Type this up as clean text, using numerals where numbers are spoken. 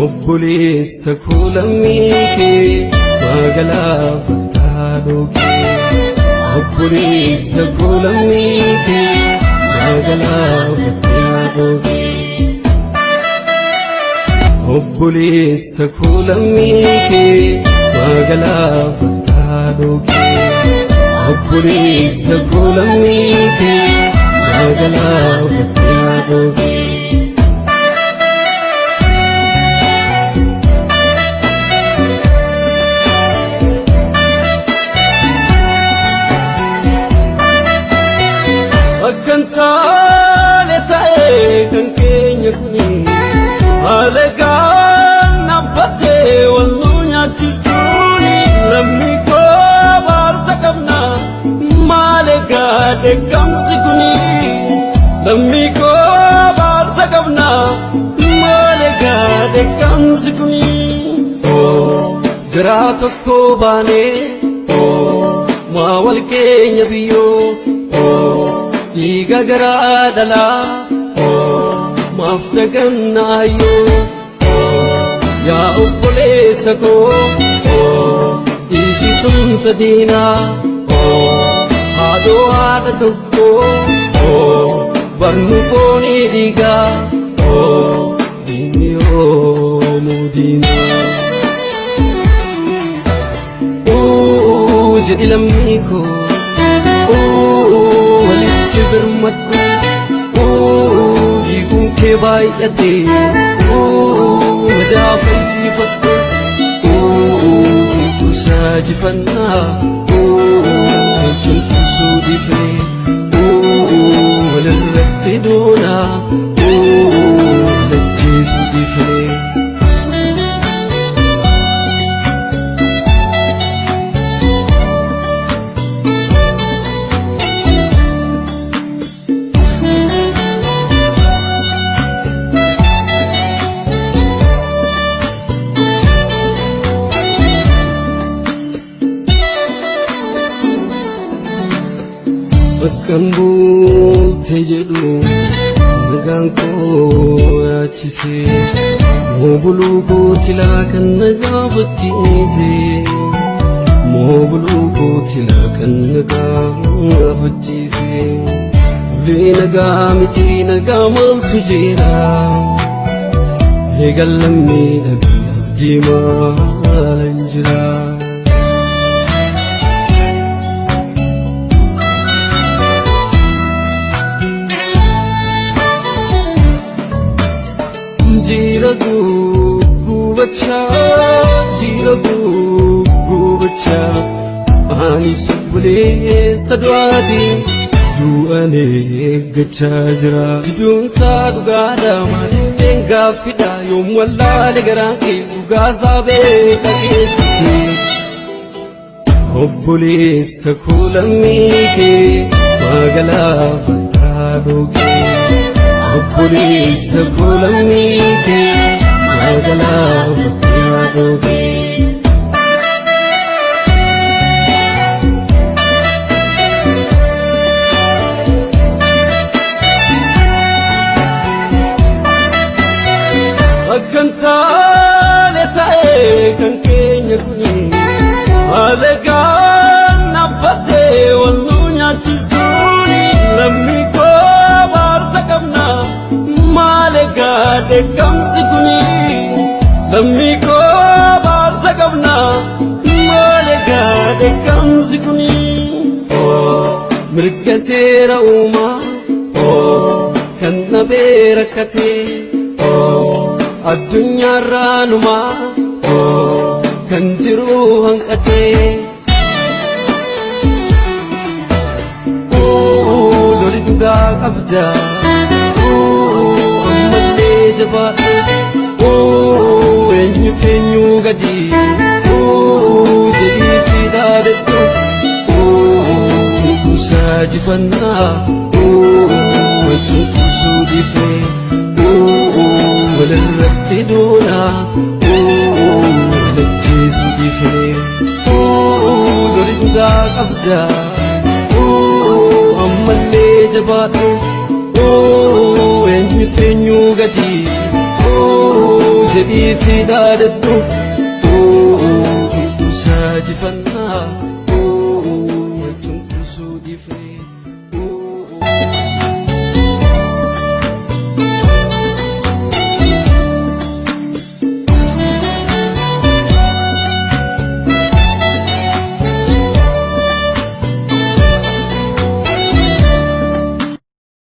Obboleessa koo lammii kee maa galaafattaa dhookee? Obboleessa koo lammii kee maa galaafattaa dhookee? Obboleessa koo lammii kee maa galaafattaa dhookee? Obboleessa koo lammii kee maa galaafattaa dhookee? Akkan taane ta'ee kan keenya kuni haala gaan dhaabbatee wal nu nyaachisuuni lammii koo baarsa qabna maal egaa dheekkamsi kuni lammii koo baarsa qabna maal egaa dheekkamsi kuni. Garaa tokko baanee maa wal keenya biyyoo dhiiga garaa dhalaa maaf dagannaayyoo yaa obboleessa koo dhiisi tumsa diinaa haadhoo haadha tokko barnu foonii dhiigaa diinni yoomuu diinaa. Jedhi lammii koo walitti birmadhu dhiiguun kee baay'ate madaa fayyifadhu cunqursaa jifannaa cunqursuu dhiifne walirratti duunaa walajjeesuu dhiifne. Bakkan buute jedhu nagaan koo yaachise moo buluu kootilaa kan na gaafachiise moo buluu kootilaa kan na gaafachiise bulee nagaa miti nagaa maaltu jira eegan lammii dhabee abdii maalan jira. Jira gubachaa jira gubachaa ani obboleessa du'aatiin du'an eeggachaa jira. Jiduunsaa dhugaadha maaliif gaaffidha yoom wallaale garaan kee dhugaasaa beeka keessatti. Obboleessa koo lammii kee maa galaafattaa dhookee? Obboleessa koo lammii kee maa galaafattaa dhookee? Akkan taane ta'ee kan keenya kuni haala gaan dhaabbatee wal nu nyaachisuuni lammii koo baarsa qabna maal egaa dheekkamsi kuni lammii koo baarsa qabna maal egaa dheekkamsi kuni. Mirga seera uumaa kan dhabee rakkatee addunyaarraa numaa kan jiru hanqatee. Loli dhugaa qabda ammallee jabaadhu eenyu teenyuu gadi jedhiitii dhaadadhu cunqursaa jifannaa cunqursuu dhiifne walirratti duunaa walajjeesuu dhiifne loli dhugaa qabda ammallee jabaadhu eenyu teenyuu gadi Jedhiitii dhaadadhu. Saajifannaa.